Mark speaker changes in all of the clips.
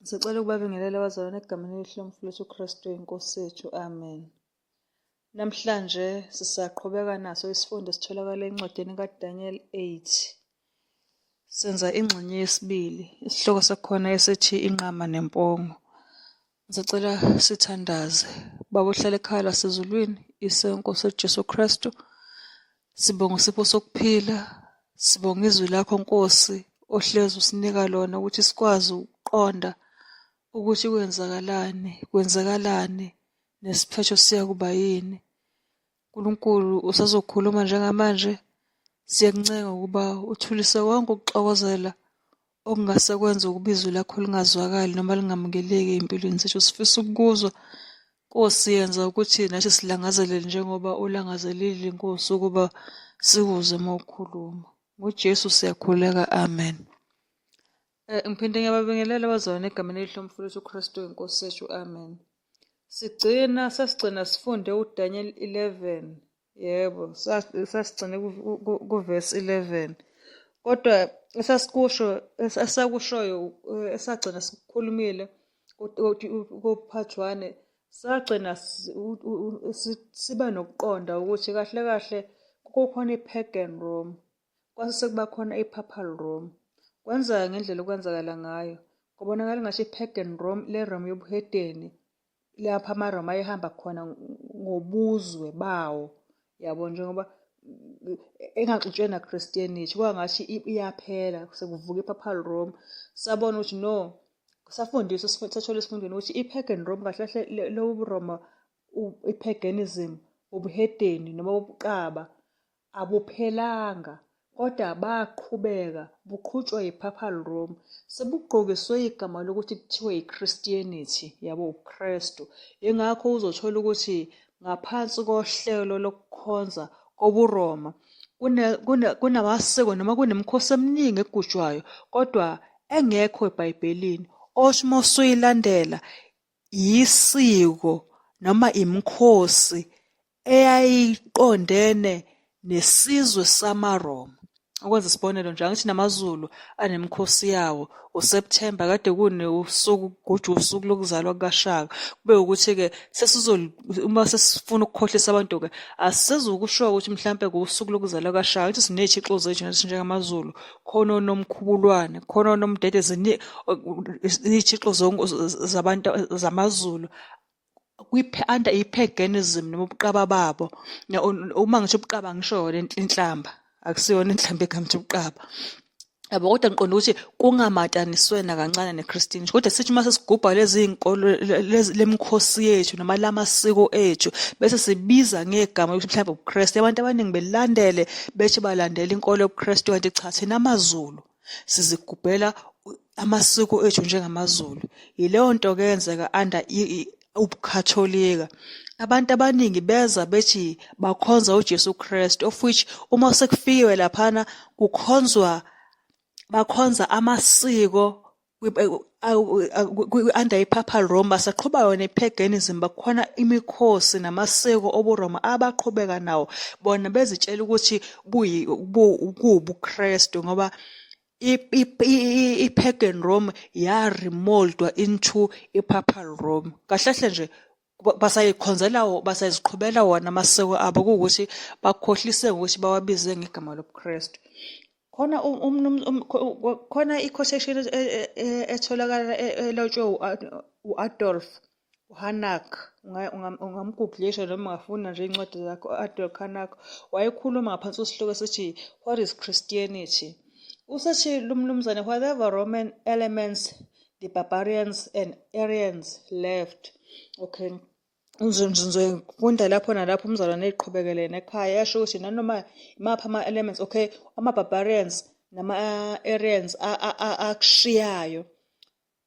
Speaker 1: Sicela ukubabingelela abazalwane egameni elihle lomfowethu uKristu iNkosi yethu. Amen. Namhlanje sisaqhubeka naso isifundo esitholakala encwadini kaDaniel 8. Senza ingxenye yesibili, isihloko sakhona esithi inqama nempongo. Ngisacela sithandaze. Baba ohlala ekhaya lasezulwini, ise Nkosi Jesu Kristu, sibonga isipho sokuphila, sibonga izwi lakho Nkosi ohlezi usinika lona ukuthi sikwazi ukuqonda ukuthi kwenzakalani, kwenzakalani nesiphetho siyakuba yini. Nkulunkulu usazokhuluma njengamanje, siyakuncenga ukuba uthulise konke ukuxokozela okungase kwenze ukuba izwi lakho lingazwakali noma lingamukeleki ey'mpilweni zethu. Sifisa ukukuzwa Nkosi, yenza ukuthi nathi silangazelele njengoba ulangazelile Nkosi ukuba sikuzwe uma ukhuluma. NgoJesu siyakhuleka, amen. Ngiphinde ngiyababingelela abazalwane egameni elihle lomfowethu uKristu iNkosi yethu, amen. Sigcina sasigcina sifunde uDaniel 11. Yebo, sasigcine kuvesi 11. Kodwa esasikusho esakushoyo esagcina sikukhulumile ku-part 1 sagcina siba nokuqonda ukuthi kahle kahle kukhona i-pagan Rome, kwase sekuba khona i-papal Rome. Kwenzeka ngendlela okwenzakala ngayo. Kubonakala engathi i-pagan Rome, le Rome yobuhedeni, lapho amaRoma ayehamba khona ngobuzwe bawo, yabo, njengoba engaxutshwe na-Christianity, kwangathi iyaphela sekuvuka i-Papal Rome. Sabona ukuthi no, safundiswa, sathola esifundweni ukuthi i-pagan Rome kahle kahle lobu Roma, i-paganism, ubuhedeni noma ubuqaba abuphelanga kodwa baqhubeka buqhutshwa yi-Papal Rome sebugqokiswe igama lokuthi kuthiwe i-Christianity, yabo, ubuKristu. Yingakho uzothola ukuthi ngaphansi kohlelo lokukhonza kobuRoma kunamasiko noma kunemikhosi eminingi egujwayo kodwa engekho eBhayibhelini, othi uma usuyilandela yisiko noma imikhosi eyayiqondene nesizwe samaRoma. Ukwenza isibonelo nje, angithi namaZulu anemikhosi yawo, uSepthemba kade kunosuku kugujwa usuku lokuzalwa kukaShaka. Kube ukuthi-ke uma sesifuna ukukhohlisa abantu-ke asisezukusho ukuthi mhlampe kuwusuku lokuzalwa kukaShaka, angithi siney'thixo zethu nathi njengamaZulu, khona oNomkhubulwane, khona oNomdede, iy'thixo zabantu zamaZulu. Under i-paganism noma ubuqaba babo. Uma ngisho ubuqaba angisho yona inhlamba, akusiyona inhlamba igama elithi ubuqaba. Yabo, kodwa ngiqonde ukuthi kungamataniswe nakancane ne-Christianity. Kodwa sithi uma sesigubha lezi iy'nkolo le mikhosi yethu noma la masiko ethu bese sibiza ngegama lokuthi mhlawumbe ubuKristu, abantu abaningi belandele bethi balandela inkolo yobuKristu kanti cha, thina maZulu sizigubhela amasiko ethu njengamaZulu. Yileyo nto-ke eyenzeka under ubuKhatholika. Abantu abaningi beza bethi bakhonza uJesu Kristu, of which uma sekufikiwe laphana kukhonzwa, bakhonza amasiko under i-Papal Rome, basaqhuba yona i-paganism, bakhona imikhosi namasiko obuRoma abaqhubeka nawo, bona bezitshela ukuthi kuwubuKristu ngoba i-pagan Rome ya-remoldwa into i-Papal Rome. Kahle hle nje basayikhonzela, basayiziqhubela wona amasiko abo, kuwukuthi bakhohlise ngokuthi bawabize ngegama lobuKristu. Khona khona i-quotation etholakala elotshwe u-Adolf Harnack, ungamguglisha noma ungafunda nje iy'ncwadi zakhe, u-Adolf Harnack wayekhuluma ngaphansi kwesihloko esithi What is Christianity? Usethi lo mnumzane, whatever Roman elements the barbarians and Arians left. Okay. Ngifunda lapho nalapho umzalwane eyiqhubekele nekhaya yasho ukuthi nanoma imaphi ama-elements, okay, ama-barbarians nama-Arians akushiyayo,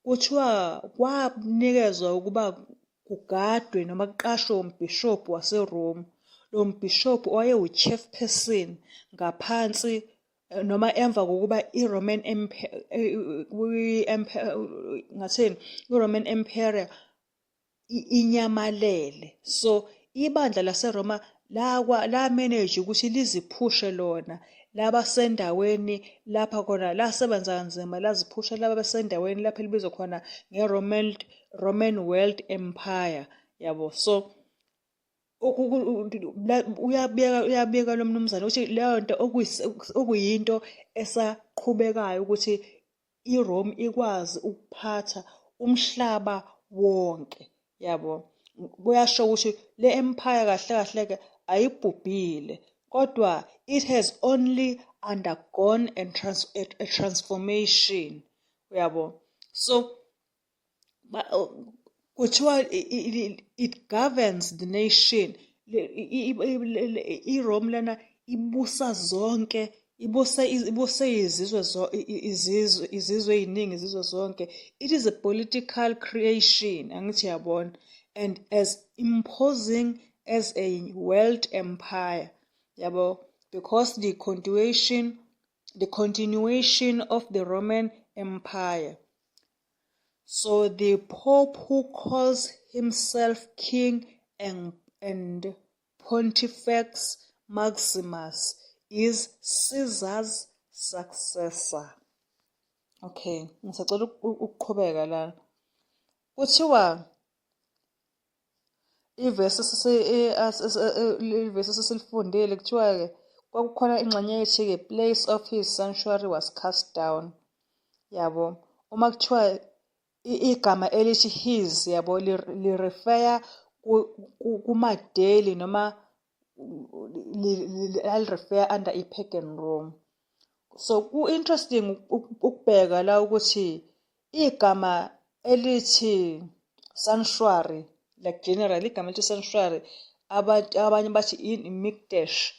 Speaker 1: kuthiwa kwanikezwa ukuba kugadwe noma kuqashwe umbhishobhi waseRome. Lo mbhishobhi owayewu-chief person ngaphansi noma emva kokuba i-Roman ngathini, i-Roman Emperor inyamalele. So ibandla laseRoma la-manage ukuthi liziphushe lona laba sendaweni lapha khona lasebenza kanzima laziphusha laba sendaweni lapho elibizwa khona nge-Roman Roman World Empire yabo. So uyabeka uyabeka lo mnumzane ukuthi leyo nto okuyinto esaqhubekayo ukuthi iRome ikwazi ukuphatha umhlaba wonke yabo. Kuyasho ukuthi le empire kahle kahle ke ayibhubhile kodwa it has only undergone a transformation uyabo. So kuthiwa it governs the nation. IRome lena ibusa zonke, ibuse ibuse izizwe izizwe izizwe ey'ningi, izizwe zonke. It is a political creation, angithi yabona, and as imposing as a world empire yabo, because the continuation of the Roman Empire. So the Pope, who calls himself king and Pontifex Maximus, is Caesar's successor. Okay, ngisacela ukuqhubeka lana. Kuthiwa ivesi sesilifundile, kuthiwa-ke kwakukhona ingxenye ethi-ke place of his sanctuary was cast down yabo. Uma kuthiwa igama elithi his yabo li-refer kuma-daily noma ali-refer under i-pagan Rome. So ku-interesting ukubheka la ukuthi igama elithi sanctuary, like generally igama elithi sanctuary, abantu abanye bathi i-mikdash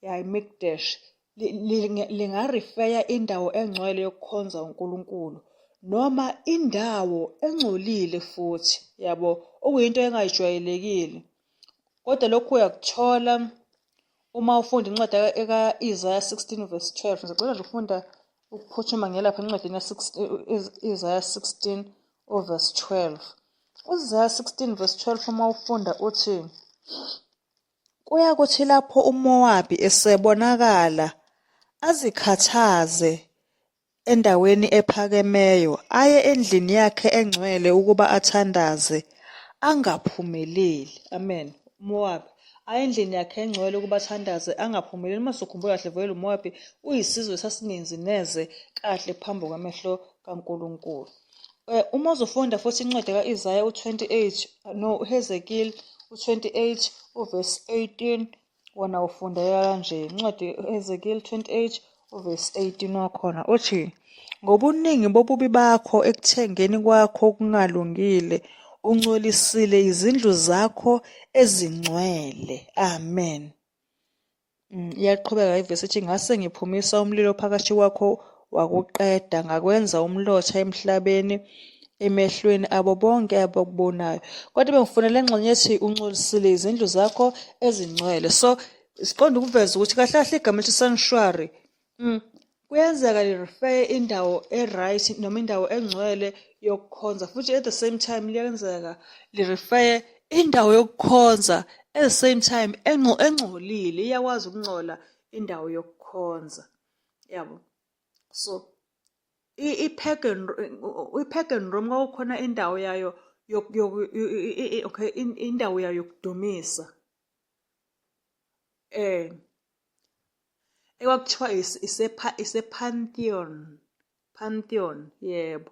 Speaker 1: ya, i-mikdash linga-refer indawo engcwele yokukhonza uNkulunkulu noma indawo engcolile futhi yabo, okuyinto engayijwayelekile. Kodwa lokhu uyakuthola uma ufunda incwadi eka-Isaiah 16 verse 12. Ngisacela nje ukufunda ukuphuthuma ngelapha encwadini ka-Isaiah 16 verse 12. U-Isaiah 16 verse 12 uma ufunda uthi, kuyakuthi lapho uMowabi esebonakala azikhathaze endaweni ephakemeyo, aye endlini yakhe engcwele ukuba athandaze, angaphumeleli. Amen. UMowabi aye endlini yakhe engcwele ukuba athandaze angaphumeleli. Uma sokhumbula kahle vele uMowabi uyisizwe sasingenzi neze kahle phambi kwamehlo kaNkulunkulu. Uma uzofunda futhi incwadi ka-Isaya u-28, no uHezekiel u-28 uverse 18 wona ufundeka kanje. Incwadi uHezekiel 28 uverse 18 wakhona uthi, ngobuningi bobubi bakho ekuthengeni kwakho okungalungile ungcolisile izindlu zakho ezingcwele. Amen. Iyaqhubeka ivesi ithi, ngase ngiphumisa umlilo phakathi kwakho wakuqeda, ngakwenza umlotha emhlabeni emehlweni abo bonke abakubonayo. Kodwa bengifuna le ngxenye ethi ungcolisile izindlu zakho ezingcwele. So siqonda ukuveza ukuthi kahle kahle igama elithi sanctuary kuyenzeka li-refer indawo e-right noma indawo engcwele yokukhonza, futhi at the same time liyenzeka li-refer indawo yokukhonza at the same time engcolile. Iyakwazi ukungcola indawo yokukhonza yabo. So i-pagan Rome kwakukhona indawo yayo, okay, indawo yayo yokudumisa ekwakuthiwa ise-Pantheon, Pantheon yebo,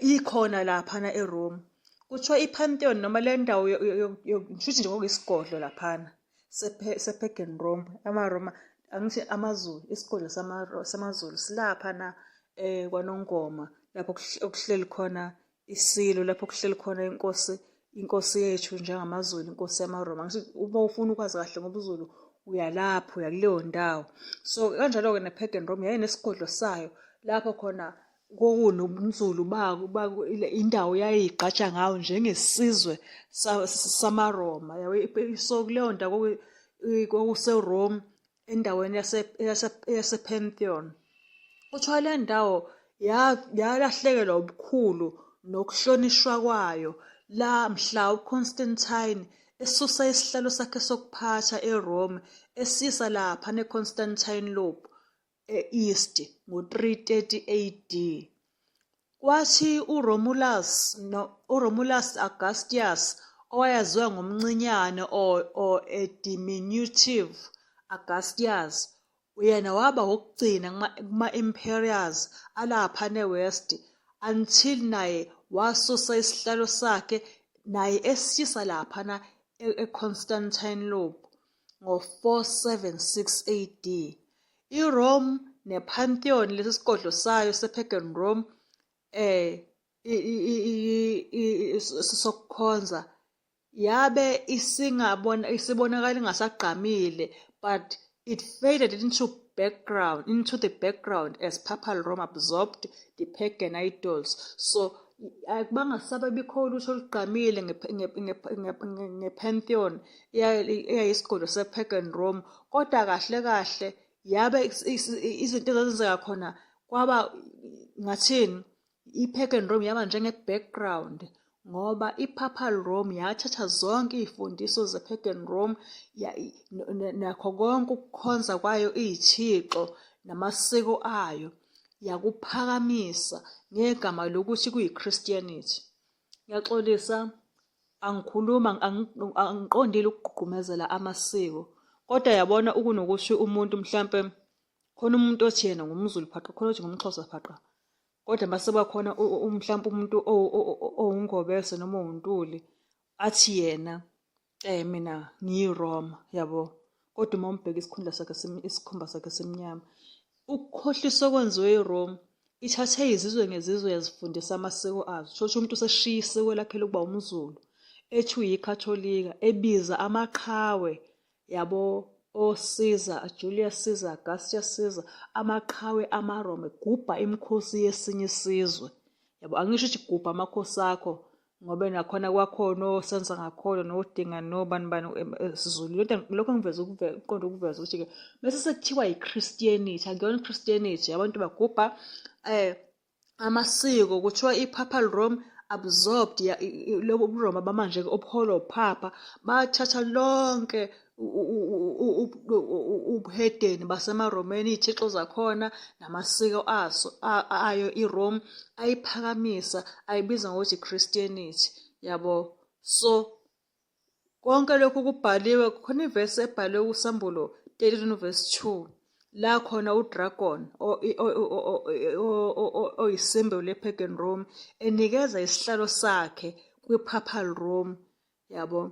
Speaker 1: ikhona laphana eRome. Kuthiwa i-Pantheon noma le ndawo shuthi nje kwakuyisigodlo laphana se-pagan Rome, amaRoma, angithi amaZulu, isigodlo samaZulu silaphana kwaNongoma lapho okuhleli khona iSilo, lapho kuhleli khona inkosi, inkosi yethu njengamaZulu, inkosi yamaRoma. Ngithi uma ufuna ukwazi kahle ngobuZulu uya lapho, uya kuleyo ndawo. So kanjalo-ke ne-pagan Rome yayinesigodlo sayo lapho khona kwakunobuNzulu bako, indawo yayigqaja ngayo njengesizwe samaRoma. So kuleyo ndawo kwakuse-Rome endaweni yase-Pantheon. Kuthiwa le ndawo yalahlekelwa ubukhulu nokuhlonishwa kwayo la mhla uConstantine esusa isihlalo sakhe sokuphatha eRome esisa lapha neConstantinople e-East ngo-330 AD. Kwathi uRomulus no, uRomulus Augustus owayaziwa ngomncinyane or a diminutive Augustus yena waba wokugcina kuma-emperors alapha ne-West until naye wasusa isihlalo sakhe naye esiyisa laphana e-Constantinople ngo-476 AD. IRome nePantheon lesi sigodlo sayo se-Pagan Rome sokukhonza yabe isingabona isibonakala ingasagqamile but it faded into the background as Papal Rome absorbed the pagan idols. So akubanga saba bikho lutho olugqamile ngePantheon eyayisigodlo se-Pagan Rome, kodwa kahle kahle yabe izinto ezazenzeka khona kwaba ngathini, i-Pagan Rome yaba njenge-background ngoba i-Papal Rome yathatha zonke iy'fundiso ze-Pagan Rome nakho konke ukukhonza kwayo iy'thixo namasiko ayo yakuphakamisa ngegama lokuthi kuyi-Christianity. Ngiyaxolisa, angikhuluma angiqondile ukugqugqumezela amasiko, kodwa yabona ukunokuthi umuntu mhlampe khona umuntu othi yena ngumZulu phaqa, khona othi ngumXhosa phaqa, kodwa mase kuba khona mhlampe umuntu owuNgobese noma owuNtuli athi yena mina ngiyiRoma yabo, kodwa uma umbheka isikhundla sakhe isikhumba sakhe simnyama. Ukukhohlisa okwenziwe iRome ithathe izizwe ngezizwe yazifundisa amasiko azo. Uthole ukuthi umuntu useshiya isiko lakhe lokuba umZulu ethi uyikhatholika ebiza amaqhawe yabo oCaesar, Julius Caesar, Augustus Caesar, amaqhawe amaRoma egubha imikhosi yesinye isizwe. Yabo, angisho ukuthi gubha amakhosi akho ngoba nakhona kwakhona oSenzangakhona noDingane nobani bani esiZulwini. Kodwa lokho engiveza uqonde ukuveza ukuthi-ke bese sekuthiwa i-Christianity, akuyona i-Christianity, abantu bagubha amasiko. Kuthiwa i-Papal Rome absorbed lobu buRoma bamanje obuholwa uPhapha, bathatha lonke ubuhedeni basemaRomeni, iy'thixo zakhona namasiko aso ayo iRome ayiphakamisa ayibiza ngokuthi i-Christianity yabo. So konke lokhu kubhaliwe khona ivesi ebhalwe kuSambulo 13 verse 2 la khona udragon oyisymbol ye-Pagan Rome enikeza isihlalo sakhe kwi-Papal Rome yabo,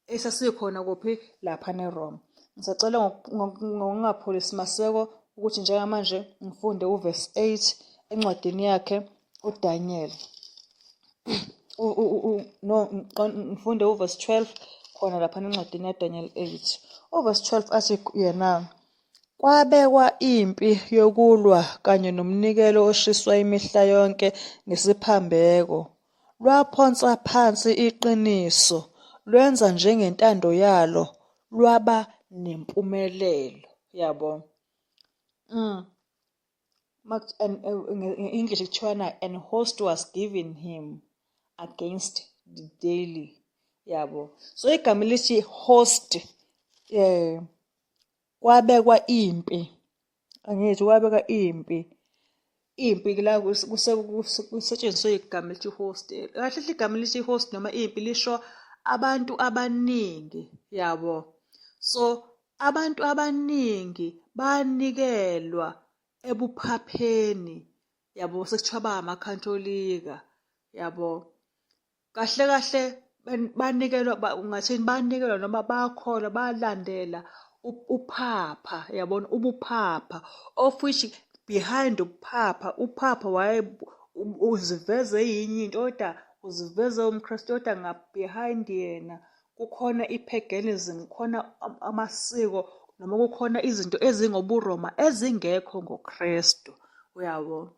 Speaker 1: esasikhona kuphi lapha neRome. Ngisacela ngokungapholisi maseko ukuthi njengamanje ngifunde uverse 8 encwadini yakhe uDaniel. No, ngifunde uverse 12 khona lapha encwadini yaDaniel 8. Uverse 12 athi yena, kwabekwa impi yokulwa kanye nomnikelo oshiswa imihla yonke ngesiphambeko. Lwaphonsa phansi iqiniso, lwenza njengentando yalo, lwaba nempumelelo. Yabo. Nge-English kuthiwa na and host was given him against the daily. Yabo. So igama elithi host kwabekwa impi, angithi kwabekwa impi, impi la kusetshenziswe igama elithi host. Kahle hle igama elithi host noma impi lisho abantu abaningi yabo. So abantu abaningi banikelwa ebuphapheni yabo, sekuthiwa bangamakhatholika yabo. Kahle kahle banikelwa, ungathini, banikelwa noma bakholwa balandela uphapha yabona, ubuphapha of which behind ubuphapha, uphapha waye uziveze eyinye into kodwa uziveze umKristu, kodwa behind yena kukhona i-paganism, kukhona amasiko noma kukhona izinto ezingobuRoma ezingekho ngoKristu uyabo.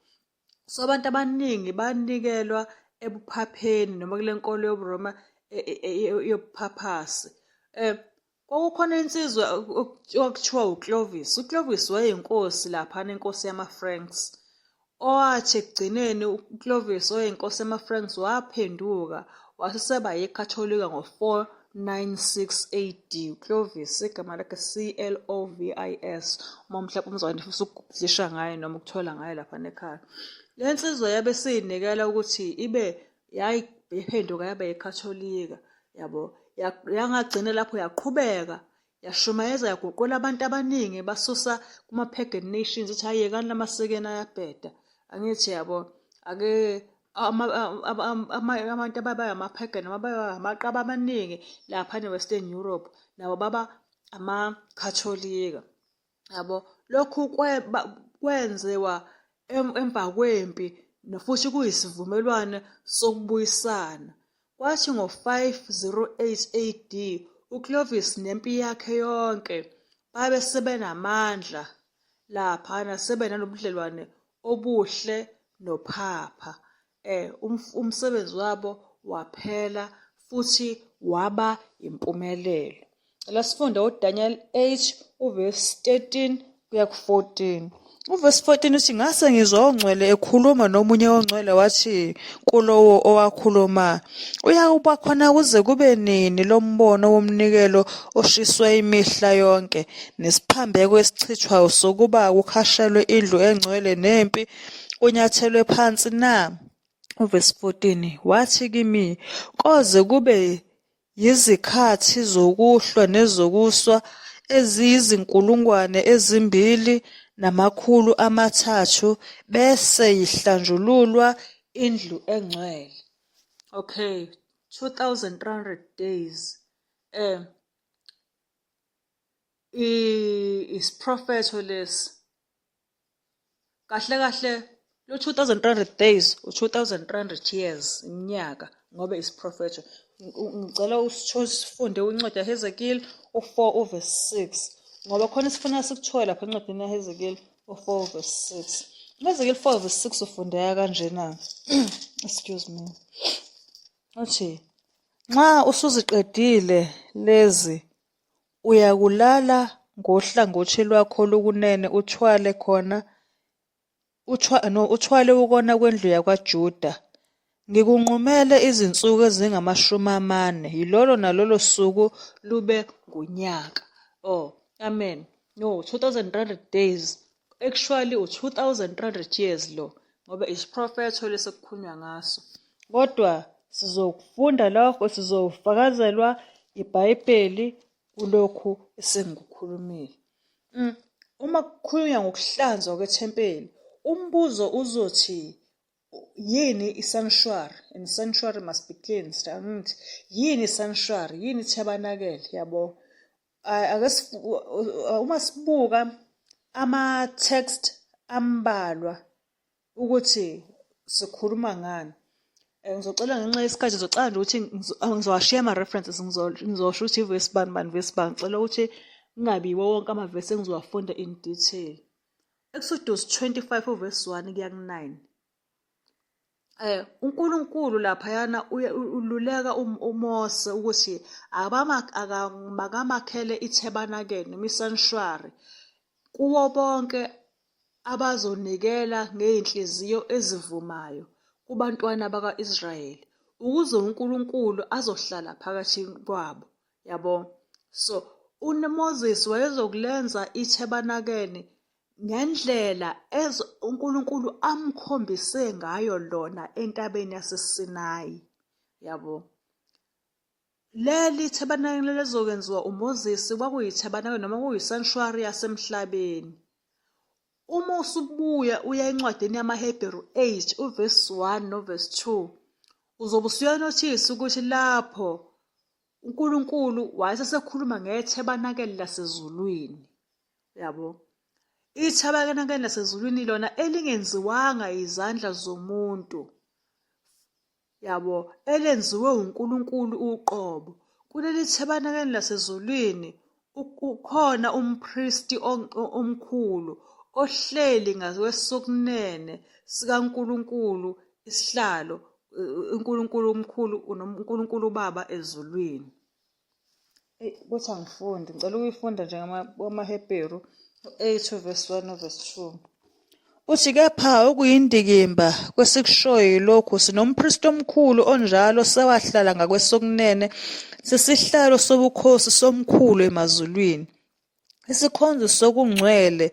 Speaker 1: So abantu abaningi banikelwa ebuphapheni noma kule nkolo yobuRoma yobuphaphasi. Kwakukhona insizwa okwakuthiwa uClovis. UClovis wayeyinkosi laphana, inkosi yama-Franks. Owathi ekugcineni uClovis oyinkosi yama-Franks waphenduka waseseba yiKhatholika ngo-4 ngo-496 AD. UClovis, igama lakhe C-L-O-V-I-S, uma mhlawumbe umzalwane efisa ukugudlisha ngaye noma ukuthola ngaye lapha nekhaya. Le nsizwa yabe isiyinikela ukuthi ibe yayiphenduka yaba yiKhatholika, yabo. Yangagcina lapho yaqhubeka yashumayeza yaguqula abantu abaningi basusa kuma-pagan nations ithi hhayi yekani lamasiko enu ayabheda. Angithi yabo ake abantu ababa ama-pagan noma ababa amaqaba amaningi lapha ne-Western Europe nabo baba amaKhatholika. Yabo lokhu kwenziwa emva kwempi futhi kuyisivumelwano sokubuyisana. Kwathi ngo-508 AD uClovis nempi yakhe yonke babe sebenamandla laphana sebenanobudlelwane obuhle noPhapha. Umsebenzi wabo waphela futhi waba impumelelo. Cela sifunde uDaniel 8 uvesi 13 kuya ku-14. Uvesi 14 uthi ngase ngizwa ongcwele ekhuluma nomunye ongcwele wathi kulowo owakhuluma uyakuba khona kuze kube nini lo mbono womnikelo oshiswa imihla yonke nesiphambeko esichithwayo sokuba kukhashelwe indlu engcwele nempi kunyathelwe phansi na? Uvesi 14 wathi kimi koze kube Yizikhathi zokuhlwa nezokusa eziyizi-2300 bese yihlanjululwa indlu engcwele. Okay, 2300 days. Isiprofetho lesi. Kahle kahle lo 2300 days u-2300 years iminyaka ngoba isiprofetho. Ngicela usifunde incwadi yaHezekile u-4 uverse 6 ngoba khona esifuna sikuthole lapha encwadini yaHezekile u-4 verse 6. UHezekile 4 verse 6 ufundeka kanjena. Excuse me. Uthi nxa usuziqedile lezi Uyakulala ngohlangothi lwakho lokunene uthwale khona no, uthwale ukona kwendlu yakwaJuda. Ngikunqumele izinsuku ezingamashumi amane, yilolo nalolo suku lube ngunyaka. Oh, amen. No, 2300 days. Actually u-2300 years lo ngoba isiprofetho lesekukhulunywa ngaso. Kodwa sizokufunda lokho, sizofakazelwa iBhayibheli kulokhu esengikukhulumile. Uma kukhulunywa ngokuhlanzwa kwethempeli, umbuzo uzothi yini i-sanctuary and sanctuary must be cleansed angithi yini i-sanctuary yini ithebanakele yabo ake uma sibuka ama-text ambalwa ukuthi sikhuluma ngani ngizocela ngenxa yesikhathi ngizocela nje ukuthi ngizowashiya ama-references ngizosho ukuthi ivesi bani bani vesi bani ngicela ukuthi kungabi yiwo wonke amavesi engizowafunda in detail. Exodus 25 uvesi 1 kuya ku-9. UNkulunkulu laphayana ululeka uMose ukuthi makamakhele ithebanakele noma isanshuwari kuwo bonke abazonikela ngey'nhliziyo ezivumayo kubantwana bakwa-Israyeli ukuze uNkulunkulu azohlala phakathi kwabo. Yabo? So uMoses wayezokulenza ithebanakele ngendlela uNkulunkulu amkhombise ngayo lona entabeni yaseSinayi. Yabo? Leli thabanakele lezokwenziwa uMoses kwakuyithabanakele noma kuyisanshuwari yasemhlabeni. Uma usubuya uya encwadini yamaHebheru 8 uvesi 1 novesi 2 uzobe usuyanothisa ukuthi lapho uNkulunkulu wayesesekhuluma ngethebanakele lasezulwini. Yabo? Ithabanakele lasezulwini lona elingenziwanga izandla zomuntu. Yabo, elenziwe uNkulunkulu uqobo. Kuleli thebanakeli lasezulwini ukhona umpristi omkhulu ohleli ngakwesokunene sikaNkulunkulu isihlalo, uNkulunkulu omkhulu uNkulunkulu uBaba ezulwini. Eyi kuthi angifundi, ngicela ukuyifunda nje ngamaHebheru 8 verse 1 no verse 2. Uthi kepha okuyindikimba kwesikushoyo yilokhu, sinompristi omkhulu onjalo sewahlala ngakwesokunene sesihlalo sobukhosi somkhulu emazulwini. Isikhonzi sokungcwele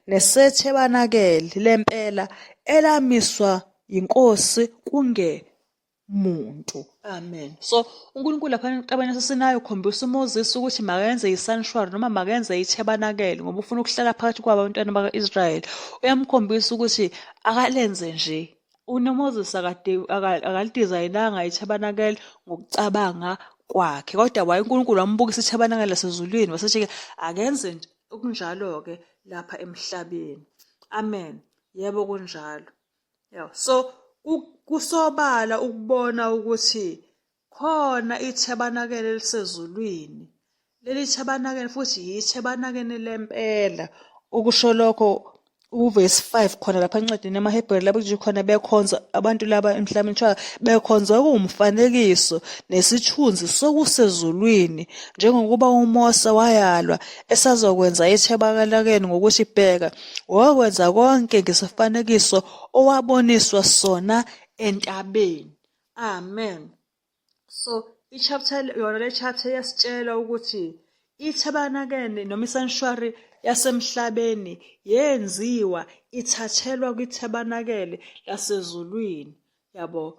Speaker 1: nesethebanakele lempela elamiswa yiNkosi kunge muntu. Amen. So uNkulunkulu lapha entabeni yaseSinayi ukhombisa uMoses ukuthi makenze i-sanctuary noma makenze ithebanakele ngoba ufuna ukuhlala phakathi kwabo abantwana baka-Israyeli. Uyamkhombisa ukuthi akalenze nje. UMoses akalidizayinanga ithebanakele ngokucabanga kwakhe kodwa waye uNkulunkulu wambukisa ithebanakele lasezulwini wasethi-ke akenze nje okunjalo-ke lapha emhlabeni. Amen. Yebo kunjalo. Yeah. So kusobala ukubona ukuthi khona ithebanakele elisezulwini. Leli thebanakele futhi yithebanakele lempela. Ukusho lokho uvesi 5 khona lapha encwadini yamaHebheru lapho kuthi khona bekhonza abantu laba emhlabeni kuthiwa bekhonza okuwumfanekiso nesithunzi sokusezulwini njengokuba uMose wayalwa esazokwenza ethebakalakeni ngokuthi bheka Wakwenza konke ngesifanekiso owaboniswa sona entabeni. Amen. So i-chapter yona le chapter iyasitshela ukuthi ithabanakene noma isanctuary yasemhlabeni yenziwa ithathelwa kwithabanakele lasezulwini yabo.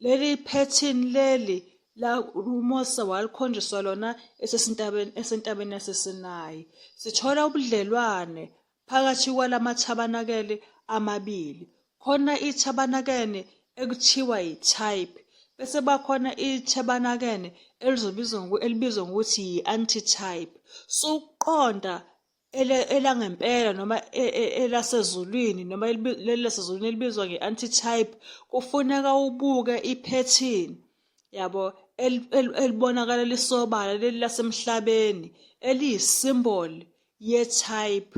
Speaker 1: Leli phethini leli la uMose walikhonjiswa lona esesintabeni esentabeni yaseSinayi. Sithola ubudlelwane phakathi kwalamathabanakele amabili. Khona ithabanakene ekuthiwa yi-type bese bakhona ithabanakene elizobizwa elibizwa ngokuthi yi-antitype. So ukuqonda elangempela noma e, e, elasezulwini noma leli lasezulwini elibizwa nge-antitype kufuneka ubuke iphethini yabo elibonakala lisobala leli lasemhlabeni eliyisimboli ye-type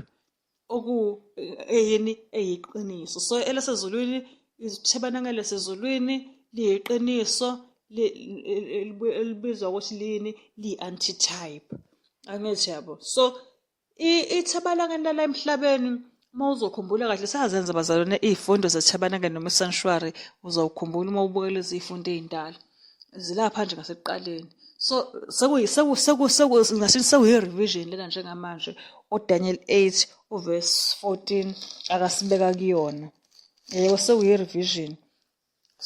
Speaker 1: oku eyini eyiqiniso. So elasezulwini ithebanakele lasezulwini liyiqiniso elibizwa ukuthi liyini liyi-antitype angithi yabo. So ithabalakeni lala emhlabeni uma uzokhumbula kahle sazenza bazalwane iy'fundo zethabanakele noma i-sanctuary uzawukhumbula uma ubuka lezi y'fundo ey'ndala zilapha nje ngasekuqaleni. So sekuyi sekuyi-revision lena njengamanje uDaniel 8 uverse 14 akasibeka kuyona. Yebo sekuyi-revision.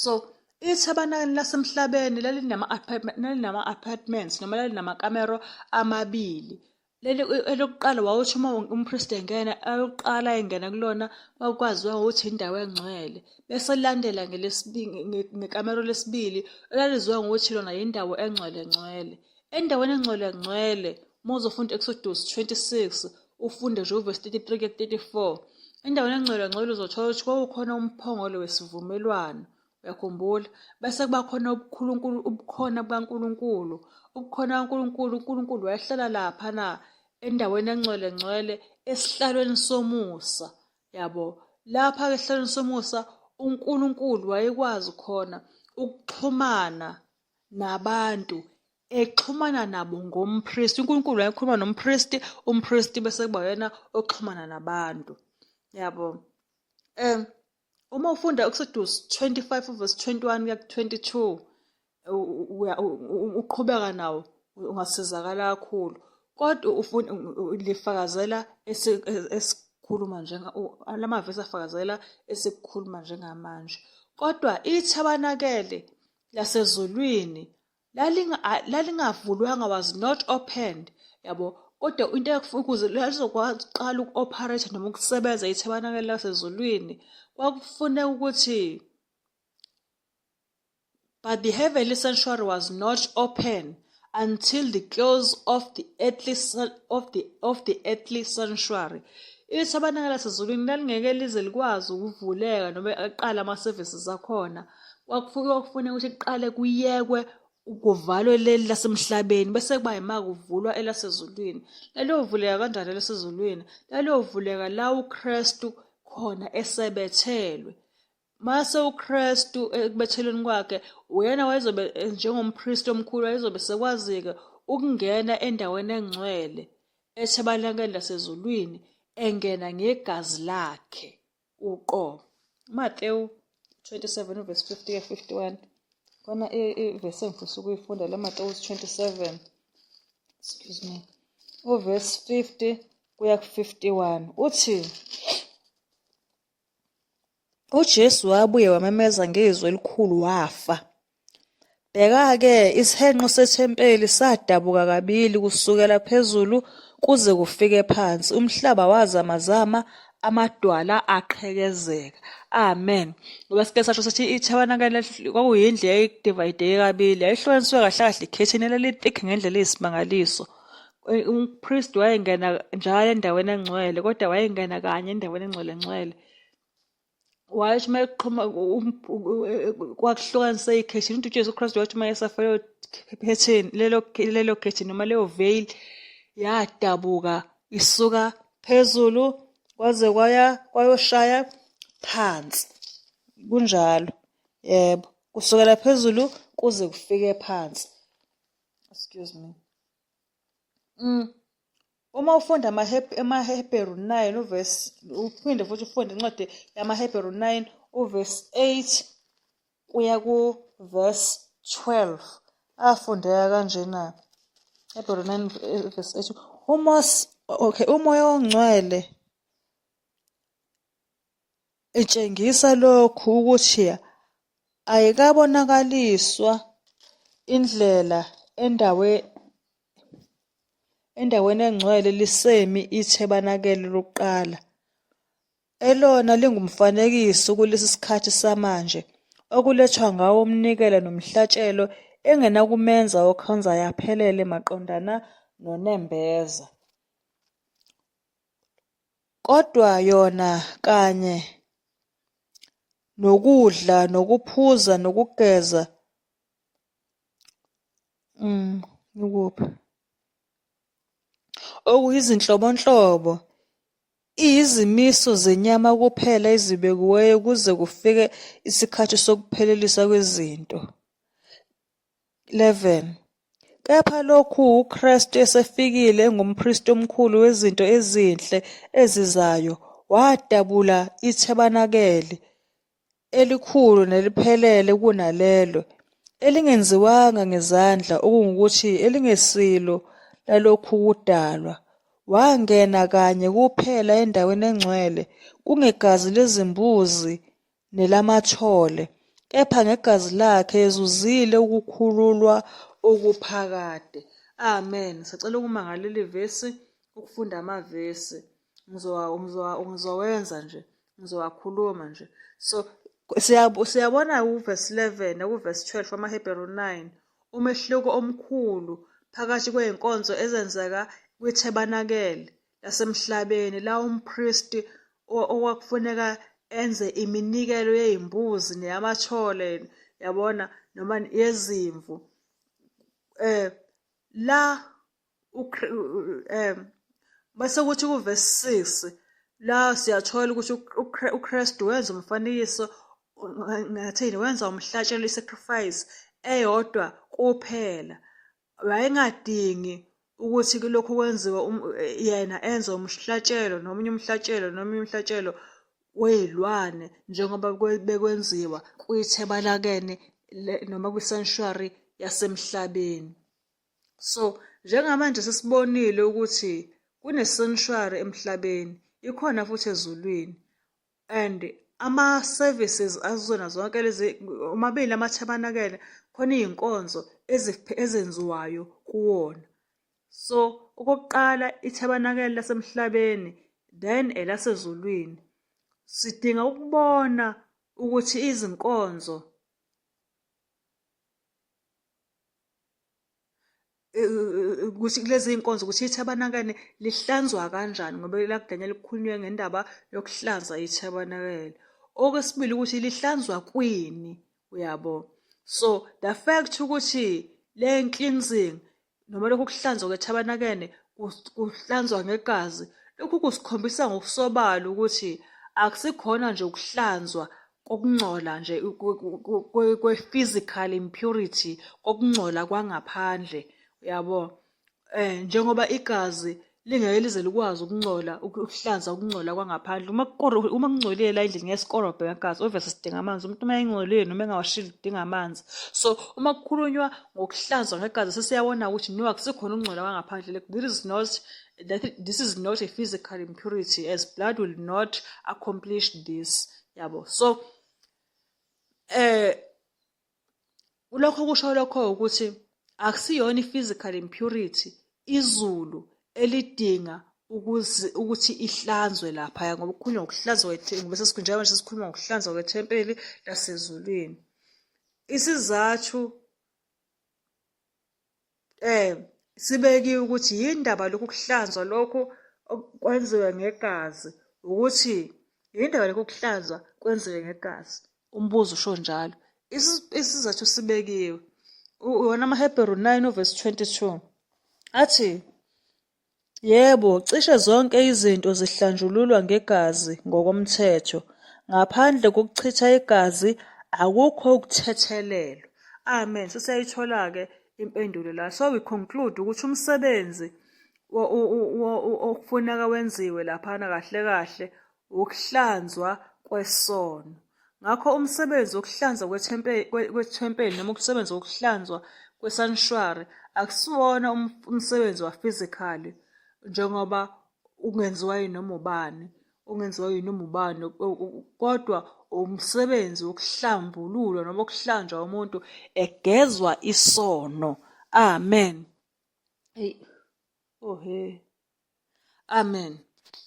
Speaker 1: So ithabanakele lasemhlabeni lalinama-apartments noma lalinamakamero amabili. Leli elokuqala wawuthi uma umpristi engena ayoqala engena kulona kwakwaziwa ukuthi indawo engcwele bese lilandela ngekamero lesibili elaliziwa ngokuthi lona yindawo engcwele ngcwele. Endaweni engcwele ngcwele uma uzofunda Exodus 26 ufunde nje uvesi 33 kuya ku-34 endaweni engcwele ngcwele uzothola ukuthi kwakukhona umphongolo wesivumelwano. Uyakhumbula? Bese kuba khona ubukhulunkulu ubukhona bukaNkulunkulu. Ubukhona bukaNkulunkulu, uNkulunkulu wayehlala lapha na endaweni engcwele ngcwele esihlalweni somusa. Yabo. Lapha-ke esihlalweni somusa uNkulunkulu wayekwazi khona ukuxhumana nabantu exhumana nabo ngompristi. UNkulunkulu wayekhuluma nompristi, umpristi bese kuba uyena oxhumana nabantu. Yabo. Um Uma ufunda Exodus 25 verse 21 kuya ku-22 uqhubeka nawo ungasizakala kakhulu kodwa ufuna lifakazela esikhuluma njenga lamavesi afakazela esikukhuluma njengamanje kodwa ithabanakele lasezulwini lalingavulwanga was not opened yabo kodwa into ukuze lalizokwazi ukuqala uku-operate noma ukusebenza ithabanakele lasezulwini kwakufuneka ukuthi but the heavenly sanctuary was not open until the close of the earthly of the of the earthly sanctuary. Ithabanakele lasezulwini lalingeke lize likwazi ukuvuleka noma aqale ama-services akhona Kwakufuneka ukuthi kuqale kuyekwe kuvalwe leli lasemhlabeni bese kuba yima kuvulwa elasezulwini. Laliyovuleka kanjani elasezulwini? Laliyovuleka la uKristu khona esebethelwe. Mase uKristu ekubethelweni kwakhe uyena wayezobe njengompristi omkhulu wayezobe sekwazi-ke ukungena endaweni engcwele ethebanakeli lasezulwini engena ngegazi lakhe. uqobo. UMatewu 27 uvesi 50 kuya 51. Khona ivesi engifisa ukuyifunda la, Matewu 27, excuse me, uvesi 50 kuya ku-51 uthi, UJesu wabuye wamemeza ngezwi elikhulu wafa. Bheka-ke, isihenqo sethempeli sadabuka kabili kusukela phezulu kuze kufike phansi, umhlaba wazamazama, amadwala aqhekezeka. Amen. Ngoba sike sasho sathi ithabanakele kwakuyindlu eyayidivayideke kabili, yayihlukaniswe kahle kahle ikhethini elali-thick ngendlela eyisimangaliso. Umpristi wayengena njalo endaweni engcwele, kodwa wayengena kanye endaweni engcwele ngcwele. Wayethi uma eqhuma kwakuhlukanise ikhethini, ukuthi uJesu Kristu wathi uma esafa leyo phethini, lelo lelo khethini noma leyo veil yadabuka isuka phezulu kwaze kwaya kwayoshaya phansi. Kunjalo, yebo, kusukela phezulu kuze kufike phansi. Excuse me. Uma ufunda amaHebheru 9 uvesi, uphinde futhi ufunde incwadi yamaHebheru 9 uvesi 8 kuya kuvesi 12, afundeka kanjena. Hebheru 9 vesi 8. UMose, okay, uMoya oNgcwele Itshengisa lokhu ukuthi ayikabonakaliswa indlela endaweni engcwele lisemi ithebanakele lokuqala, elona lingumfanekiso kulesi sikhathi samanje, okulethwa ngawo umnikelo nomhlatshelo engenakumenza okhonzayo aphelele maqondana nonembeza. Kodwa yona kanye nokudla nokuphuza nokugeza ngikuphi okuyizinhlobonhlobo, iyizimiso zenyama kuphela ezibekiweyo kuze kufike isikhathi sokupheleliswa kwezinto. 11 Kepha lokhu uKristu esefikile engumpristi omkhulu wezinto ezinhle ezizayo, wadabula ithebanakele elikhulu neliphelele kunalelo, elingenziwanga ngezandla, okungukuthi, elingesilo lalokhu kudalwa. Wangena kanye kuphela endaweni engcwele, kungegazi lezimbuzi nelamathole, kepha ngegazi lakhe ezuzile ukukhululwa okuphakade. Amen. Sacela ukuma ngaleli vesi, ukufunda amavesi. Ngizowenza nje, ngizowakhuluma nje. So siyabona kuvesi 11 nakuvesi 12 wamaHebheru 9 umehluko omkhulu phakathi kwey'nkonzo ezenzeka kwithebanakele lasemhlabeni la umpristi okwakufuneka enze iminikelo yey'mbuzi neyamathole yabona noma yezimvu la bese kuthi kuvesi 6 la siyathola ukuthi uKristu wenza umfanekiso ngathini wenza umhlatshelo i-sacrifice eyodwa kuphela. Wayengadingi ukuthi kulokhu kwenziwe um, yena enze umhlatshelo nomunye umhlatshelo nomunye umhlatshelo wey'lwane njengoba bekwenziwa kwithebalakene noma kwi-sanctuary yasemhlabeni. So njengamanje sesibonile ukuthi kune-sanctuary emhlabeni, ikhona futhi ezulwini. And ama-services azona zonke lezi omabili amathabanakele khona iy'nkonzo ezenziwayo kuwona. So okokuqala ithabanakele lasemhlabeni then elasezulwini. Sidinga ukubona ukuthi izinkonzo ukuthi kulezi iy'nkonzo ukuthi ithabanakele lihlanzwa kanjani ngoba la kuDanyela kukhulunywe ngendaba yokuhlanza ithabanakele. Okwesibili ukuthi lihlanzwa kwini, uyabo? So the fact ukuthi le cleansing noma lokhu kuhlanzwa kwethabanakele kuhlanzwa ngegazi, lokhu kusikhombisa ngokusobala ukuthi akusikhona nje ukuhlanzwa kokungcola nje kwe-physical impurity, kokungcola kwangaphandle, uyabo? Njengoba igazi Lingeke lize likwazi ukungcola, ukuhlanza ukungcola kwangaphandle. Uma uma kungcolile la endlini ngeke sikorobhe ngegazi, obviously sidinga amanzi. Umuntu uma engcolile noma engawashile udinga amanzi. So uma kukhulunywa ngokuhlanzwa ngegazi sesiyabona ukuthi no akusikhona ukungcola kwangaphandle. Like this is not that this is not a physical impurity as blood will not accomplish this. Yabo. So eh Lokho kusho lokho ukuthi akusiyona i-physical impurity izulu elidinga ukuze ukuthi ihlanzwe laphaya ngoba kukhulunywa ngokuhlanzwa ngoba sesikhunjalo manje sesikhuluma ngokuhlanzwa kwethempeli lasezulwini. Isizathu eh sibekiwe ukuthi yindaba lokhu kuhlanzwa lokhu kwenziwe ngegazi ukuthi yindaba lokhu kuhlanzwa kwenziwe ngegazi. Umbuzo usho njalo. Isizathu sibekiwe. Wona amaHebheru 9 uvesi 22 athi Yebo, cishe zonke izinto zihlanjululwa ngegazi ngokomthetho, ngaphandle kokuchitha igazi akukho ukuthethelelwa. Amen. Sesiyayithola-ke impendulo la. So we conclude ukuthi umsebenzi okufuneka wenziwe laphana kahle kahle ukuhlanzwa kwesono. Ngakho umsebenzi wokuhlanzwa kwethempeli noma umsebenzi wokuhlanzwa kwesanctuary akusiwona um, umsebenzi wa-physically njengoba ungenziwa yinoma ubani ungenziwa yinoma ubani kodwa umsebenzi wokuhlambululwa noma ukuhlanjwa umuntu egezwa isono. Amen. Hey. Oh he. Amen.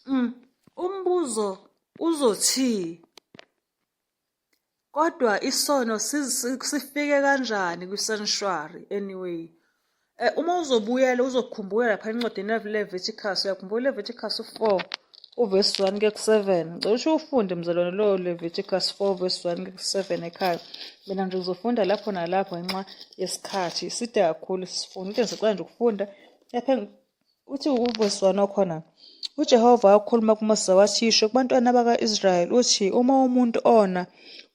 Speaker 1: Mm. Umbuzo uzothi kodwa isono sifike kanjani kwi-sanctuary anyway? Eh, uma uzobuyela uzokhumbula lapha encwadini yeLeviticus, uyakhumbula Leviticus 4 uvesi 1 kuya ku-7. Ngicela ukuthi ufunde mzalwane lowo Leviticus 4 verse 1 kuya ku-7 ekhaya. Mina nje ngizofunda lapho nalapho ngenxa yesikhathi. Side kakhulu sifunda. Into engisacela nje ukufunda lapha Uthi uvesi 1 wakhona, uJehova wakhuluma kuMose wathi, Yisho kubantwana bakwa-Israyeli uthi, uma umuntu ona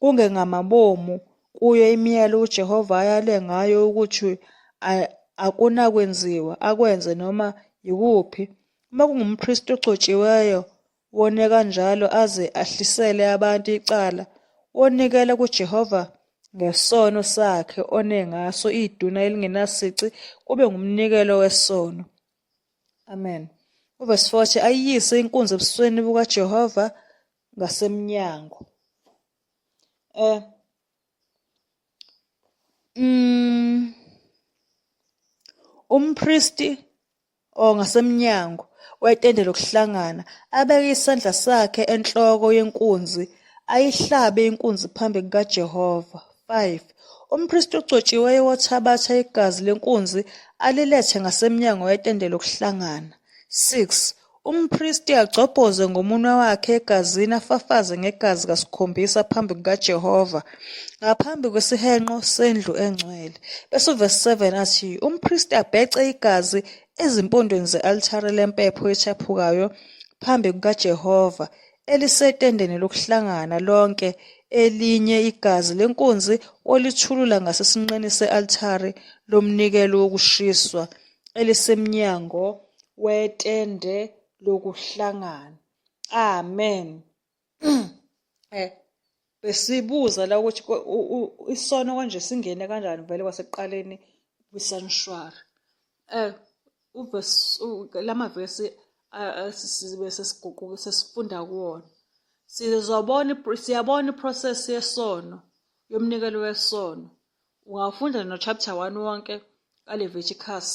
Speaker 1: kungengamabomu kuyo imiyalo uJehova ayale ngayo ukuthi akunakwenziwa akwenze noma yikuphi, uma kungumpristi ogcotshiweyo wone kanjalo aze ahlisele abantu icala, wonikela kuJehova ngesono sakhe one ngaso iduna elingenasici kube ngumnikelo wesono. Amen. Uvesi 40 ayiyise inkunzi ebusweni bukaJehova ngasemnyango. Eh mm umpristi or ngasemnyango wetende lokuhlangana, abeke isandla sakhe enhloko yenkunzi, ayihlabe inkunzi phambi kukaJehova. 5 Umpristi ogcotshiweyo wothabatha igazi lenkunzi alilethe ngasemnyango wetende lokuhlangana. 6 Umpristi agcobhoze ngomunwe wakhe egazini afafaze ngegazi kasikhombisa phambi kukaJehova ngaphambi kwesihenqo sendlu engcwele. Bese uvesi 7 athi umpristi abhece igazi ezimpondweni ze-altare lempepho ethaphukayo phambi kukaJehova elisetendeni lokuhlangana lonke elinye igazi lenkunzi olithulula ngasesinqeni se-altare lomnikelo wokushiswa elisemnyango wetende lokuhlangana. Amen. Eh besibuza la ukuthi isono konje singene kanjani vele kwasekuqaleni kwisanctuary. Eh uvesi lamavesi sibe sesiguquka sesifunda kuwona. Sizobona siyabona iprocess yesono yomnikelo wesono. Ungawufunda no-chapter 1 wonke kaLeviticus,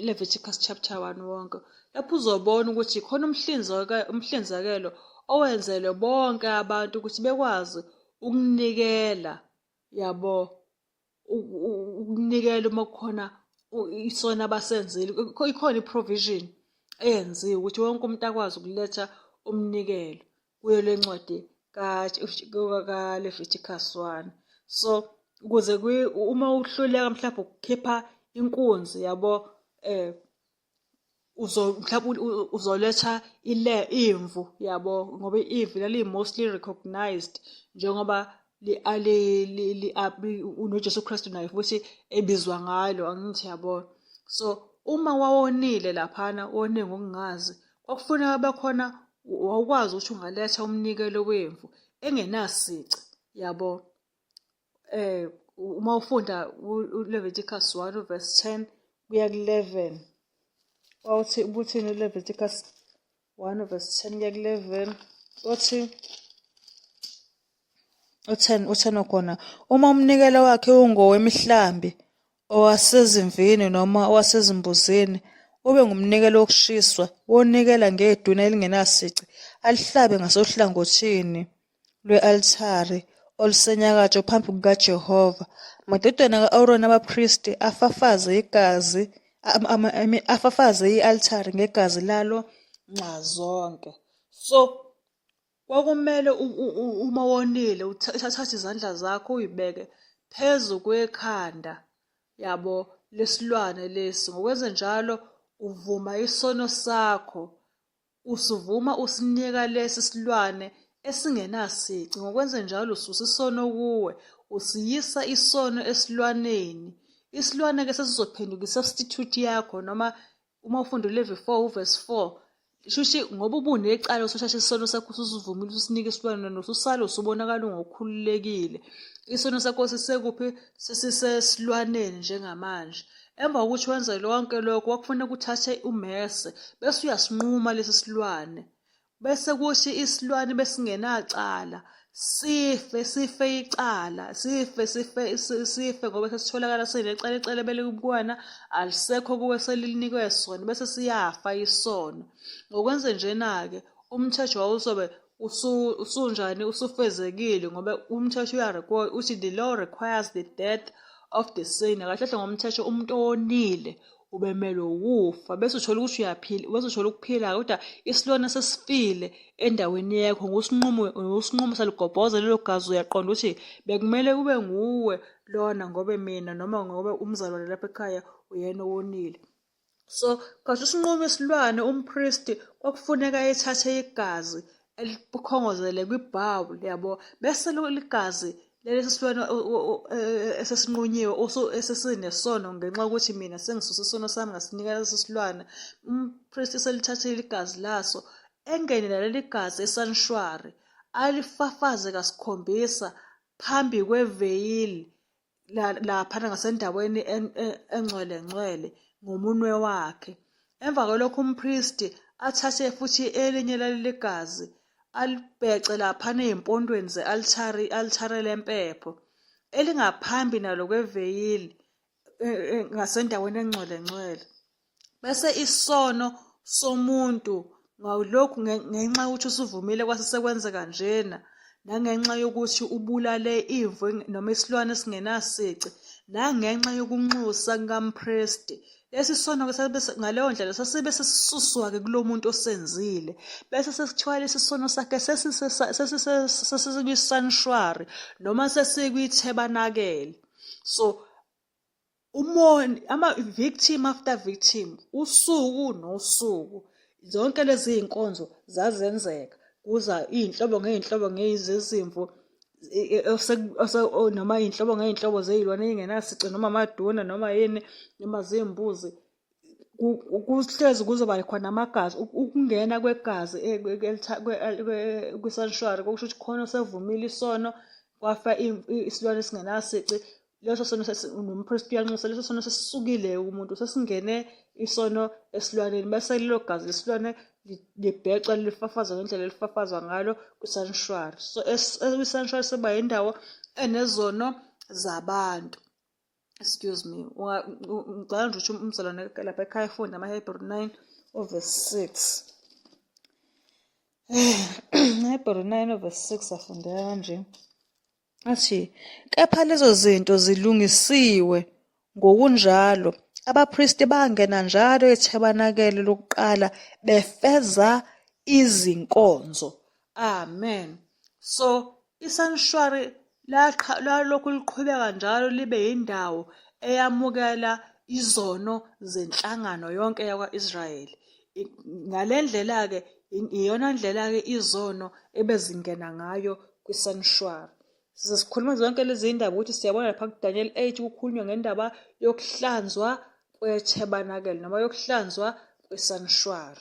Speaker 1: Leviticus chapter 1 wonke. Lapho uzobona ukuthi khona umhlinzekelo owenzelwe bonke abantu ukuthi bekwazi ukunikela yabo ukunikela uma kukhona isono abasenzile ikhona i-provision eyenziwe ukuthi wonke umuntu akwazi ukuletha umnikelo kuyo le ncwadi kaLeviticus 1 so ukuze uma uhluleka mhlawumbe ukukhipha inkunzi yabo eh uzo mhlawumbe uzoletha ile imvu yabo ngoba imvu lali mostly recognized njengoba unoJesu Kristu naye futhi ebizwa ngalo angithi yabo so Uma wawonile laphana, wone ngokungazi, kwakufuneka kube khona, wawukwazi ukuthi ungaletha umnikelo wemvu engenasici, yabo. Uma ufunda uLeviticus 1 verse 10 kuya ku-11, wawuthi ubuthini uLeviticus 1 verse 10 kuya ku-11? Uthi u-10, u-10 wakhona, uma umnikelo wakhe ungowemihlambi, owasezimvini noma owasezimbuzini, ube ngumnikelo wokushiswa, wonikela ngeduna elingenasici, alihlabe ngasohlangothini lwe-altare olusenyakatho phambi kukaJehova. Amadodana ka-Aroni abapristi afafaze igazi, afafaze i-altare ngegazi lalo nxazonke. So kwakumele uma wonile uthathe izandla zakho uyibeke phezu kwekhanda, yabo, lesilwane lesi. Ngokwenzenjalo uvuma isono sakho, usuvuma usinika lesi silwane esingenasici. Ngokwenzenjalo ususa isono kuwe, usiyisa isono esilwaneni. Isilwane-ke sesizophenduka i-substitute yakho, noma uma ufunda uLevi 4 uverse 4, shuthi ngoba ubunecala usuthatha isono sakho ususivumile ususinika isilwane, wena ususala usubonakala ungokhululekile. Isono sakho sisekuphi? Sesisesilwaneni njengamanje. Emva kokuthi wenze lonke lokho, kwakufanele uthathe umese bese uyasinquma lesi silwane, bese kuthi isilwane besingenacala sife, sife icala, sife, sife, sife ngoba sesitholakala sinecala, icala belikuwena alisekho kuwe, selinikwe sona, bese siyafa isono. Ngokwenze njena-ke umthetho wawusobe usunjani, usufezekile, ngoba umthetho uya uthi the law requires the death of the sinner. Kahle kahle ngomthetho umuntu owonile ubemelwe ukufa, bese uthola ukuthi uyaphila, bese uthola ukuphila, kodwa isilwane sesifile endaweni yakho, ngosinqumo, ngosinqumo saligobhoza lelo gazi, uyaqonda ukuthi bekumele kube nguwe lona, ngoba mina noma ngoba umzalwane lapha ekhaya uyena owonile. So kwathi usinqumo isilwane, umpristi kwakufuneka ethathe igazi elikhongozele kwibhawuli, yabo, bese ligazi lesi silwane esesinqunyiwe esesinesono, ngenxa yokuthi mina sengisuse isono sami ngasinika lesi silwane, umpristi selithathile igazi laso, engene naleli gazi esanshwari, alifafaze kasikhombisa phambi kweveyili laphana ngasendaweni engcwele ngcwele ngomunwe wakhe. Emva kwalokho umpristi athathe futhi elinye laleli gazi alibhece laphana ey'mpondweni ze-altare, i-altare lempepho elingaphambi nalo kweveyili ngasendaweni engcwele ngcwele. Bese isono somuntu ngalokhu ngenxa yokuthi usuvumile kwase sekwenzeka njena, nangenxa yokuthi ubulale imvu noma isilwane esingenasici, nangenxa yokunxusa kukampristi, lesi sono-ke ngaleyo ndlela sasibe sesisuswa-ke kulo muntu osenzile, bese sekuthiwa lesi sono sakhe sesisikwi-sanctuary noma sesikwithabanakele. So umoni, ama-victim after victim, usuku nosuku, zonke lezi iy'nkonzo zazenzeka, kuza iy'nhlobo ngey'nhlobo zezimvu noma iy'nhlobo ngey'nhlobo zey'lwane ey'ngenasici, noma amaduna noma yini, noma zimbuzi, kuhlezi kuzoba khona amagazi. Ukungena kwegazi kwi-sanctuary kusho ukuthi khona osevumile isono, kwafa isilwane esingenasici, leso sono nompristi uyanxusa, leso sono sesisukile kumuntu, sesingene isono esilwaneni, bese lelo gazi lesilwane libhecwa lifafazwa ngendlela elifafazwa ngalo kwi-sanctuary. So kwi-sanctuary sekuba yindawo enezono zabantu. Excuse me, ngicela nje ukuthi umzalwane lapha ekhaya efunde amaHebheru 9 overse 6. Hebheru 9 overse 6 afundeka kanje. Athi, kepha lezo zinto zilungisiwe ngokunjalo, abapristi bangena njalo ethebanakele lokuqala befeza izinkonzo. Amen. So isanctuary lalokhu liqhubeka njalo libe yindawo eyamukela izono zenhlangano yonke yakwa-Israyeli. Ngale ndlela-ke iyona ndlela-ke izono ebezingena ngayo kwi-sanctuary. Size sikhuluma zonke lezi ndaba ukuthi siyabona lapha kuDaniel 8 kukhulunywa ngendaba yokuhlanzwa kwethebanakele noma yokuhlanzwa kwesanshwari.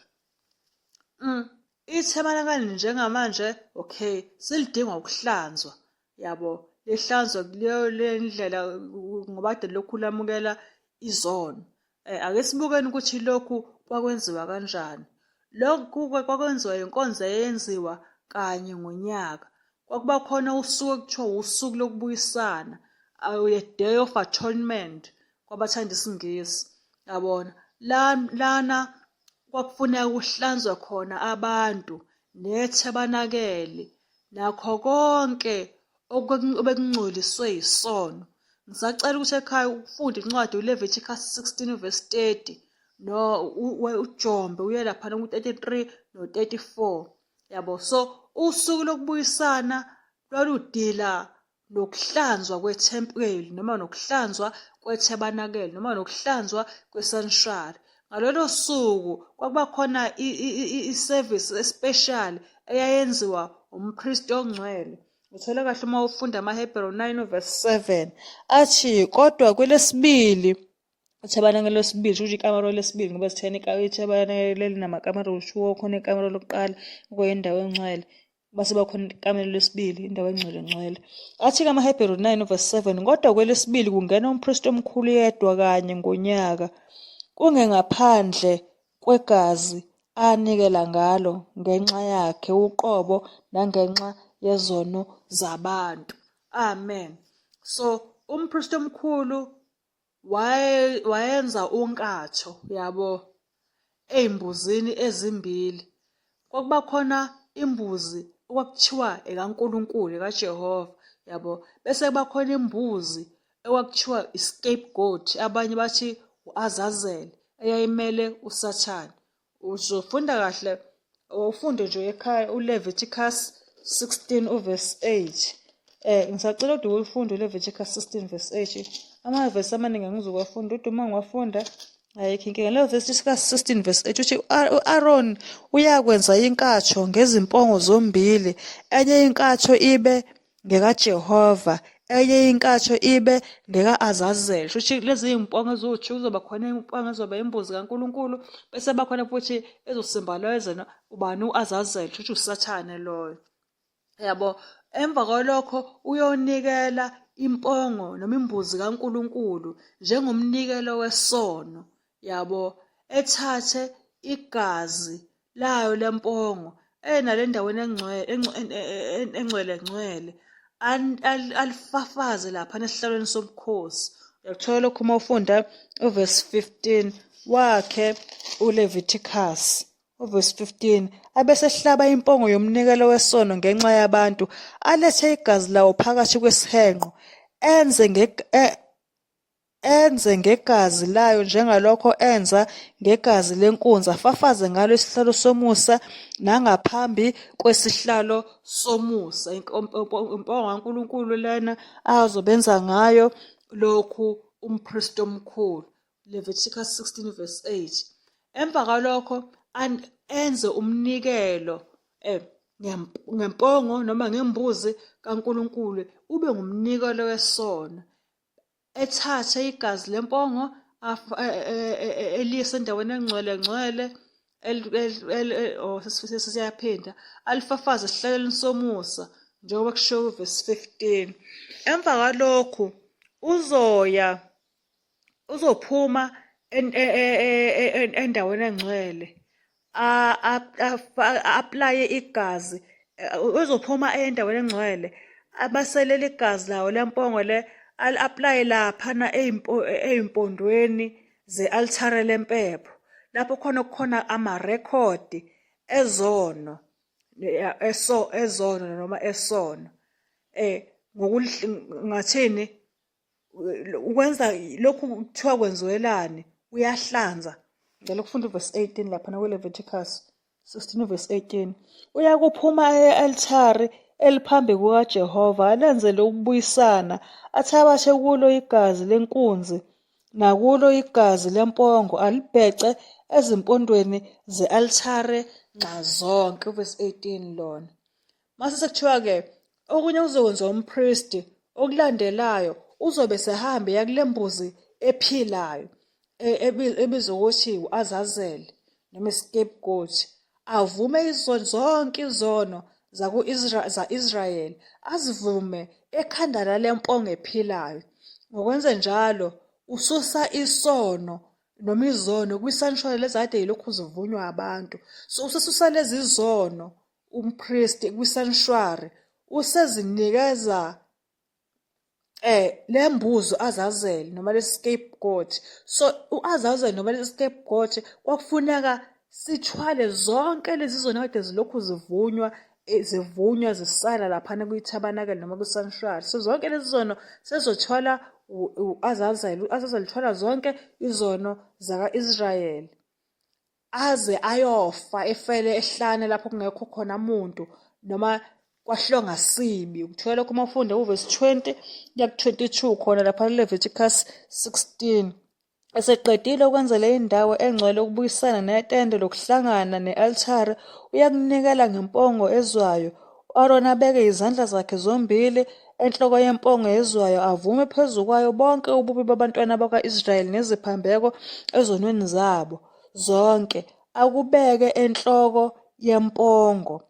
Speaker 1: Ithebanakele njengamanje okay selidinga ukuhlanzwa yabo, lihlanzwa kuleyo le ndlela ngoba kade lokhu lamukela izono. Ake sibukeni ukuthi lokhu kwakwenziwa kanjani. Lokhu-ke kwakwenziwa inkonzo eyenziwa kanye ngonyaka. Kwakuba khona usuku ekuthiwa usuku lokubuyisana, a day of atonement kwabathanda isiNgisi, yabona. Lana kwakufuneka kuhlanzwe khona abantu nethebanakele nakho konke obekungcoliswe yisono. Ngisacela ukuthi ekhaya ufunde incwadi uLeviticus 16 verse 30 no ujombe uye laphana ku-33 no-34 yabo. So usuku lokubuyisana lwaludila nokuhlanzwa kwethempeli noma nokuhlanzwa kwethebanakele noma nokuhlanzwa kwesanshari. Ngalolo suku kwakuba khona i-service especial eyayenziwa umpristi ongcwele. Uthola kahle uma ufunda amaHebheru 9 verse 7 athi kodwa kwelesibili Ithebanakele lesibili sho ukuthi ikamero lesibili ngoba sithena ithebanakele linamakamero kushiwo khona ikamero lokuqala okuyindawo engcwele base bakhona ikamelo lesibili indawo engcwele ngcwele. Athi-ke amaHebheru 9 verse 7 kodwa kwelesibili kungena umpristi omkhulu yedwa kanye ngonyaka kungengaphandle kwegazi anikela ngalo ngenxa yakhe uqobo nangenxa yezono zabantu. Amen. So umpristi omkhulu wayenza unkatho yabo ey'mbuzini ezimbili. Kwakuba khona imbuzi okwakuthiwa ekaNkulunkulu ekaJehova yabo, bese kuba khona imbuzi okwakuthiwa i-scapegoat, abanye bathi u-Azazel eyayimele uSathane. Uzofunda kahle ufunde nje ekhaya uLeviticus 16 uverse 8. Ngisacela kodwa uyifunde uLeviticus 16 verse 8. Amavesi amaningi angizukuwafunda kodwa uma ngiwafunda ayikho inkinga. Leviticus 16 verse 8 uthi u-Aaron uyakwenza inkatsho ngezimpongo zombili, enye inkatsho ibe ngekaJehova, enye inkatsho ibe ngeka-Azazel. Shuthi lezi iy'mpongo eziwu-two kuzoba khona impongo ezoba imbuzi kaNkulunkulu, bese bakhona futhi ezosimbalwezela ubani u-Azazel, shuthi uSathane loyo. Yabo, emva kwalokho uyonikela impongo noma imbuzi kaNkulunkulu njengomnikelo wesono, yabo, ethathe igazi layo lempongo enale endaweni engcwele engcwele ngcwele alifafaze lapha esihlalweni sobukhosi. Uyakuthola lokhu uma ufunda uverse 15 wakhe uLeviticus. Uverse 15 abesehlaba impongo yomnikelo wesono ngenxa yabantu, alethe igazi lawo phakathi kwesihenqo, enze enze ngegazi layo njengalokho enza ngegazi lenkunzi, afafaze ngalo isihlalo somusa nangaphambi kwesihlalo somusa. Impongo kaNkulunkulu lena azobenza ngayo lokhu umpristi omkhulu. Leviticus 16 verse 8. Emva kwalokho enze umnikelo ngempongo noma ngembuzi kaNkulunkulu ube ngumnikelo wesono. Ethathe igazi lempongo eliyise endaweni engcwele ngcwele oh sesiyaphinda alifafaze esihlalweni somusa njengoba kushiwo kuvesi 15. Emva kwalokhu uzoya uzophuma endaweni engcwele a-aplaye igazi uzophuma endaweni engcwele abaselele igazi lawo lempongo le ali-aplaye laphana ey'mpondweni ze-althare lempepho lapho khona kukhona amarekhodi ezono eso ezono noma esono ngathini ukwenza lokhu kuthiwa kwenziwelani uyahlanza. Ngicela ukufunda uvesi 18 laphana kwiLeviticus 16 uvesi 18. Uyakuphuma e-altare eliphambi kukaJehova alenzele ukubuyisana, athabathe kulo igazi lenkunzi nakulo igazi lempongo alibhece ezimpondweni ze-altare nxazonke. Uvesi 18 lona. Mase sekuthiwa-ke okunye kuzokwenziwa umpristi okulandelayo uzobe sehamba eya kule mbuzi ephilayo. ebizwa ukuthi u-Azazel noma i-scapegoat, avume izono zonke izono za-Israyeli, azivume ekhanda lale mpongo ephilayo. Ngokwenze njalo ususa isono noma izono kwi-sanctuary lezi kade yilokhu zivunywa abantu. So usesusa lezi zono umpristi kwi-sanctuary, usezinikeza lembuzo Azazel noma le scapegoat. So uAzazel noma le scapegoat kwakufuneka sithwale zonke lezi zona kade zilokhu zivunywa, zivunywa zisala laphana kwithabanakele noma kwi-sanctuary. So zonke lezi zono sezothwala u-Azazel. U-Azazel uthwala zonke izono zaka-Israyeli aze ayofa, efele ehlane lapho kungekho khona muntu noma kwahlonga sibi. Ukuthola lokho uma ufunda uvesi 20 kuya ku-22 khona lapha kuLeviticus 16. Eseqedile ukwenza le indawo engcwele ukubuyisana netende lokuhlangana ne-altare, uyakunikela ngempongo ezwayo. U-Aroni abeke izandla zakhe zombili enhloko yempongo ezwayo, avume phezu kwayo bonke ububi babantwana bakwa-Israyeli neziphambeko ezonweni zabo zonke, akubeke enhloko yempongo,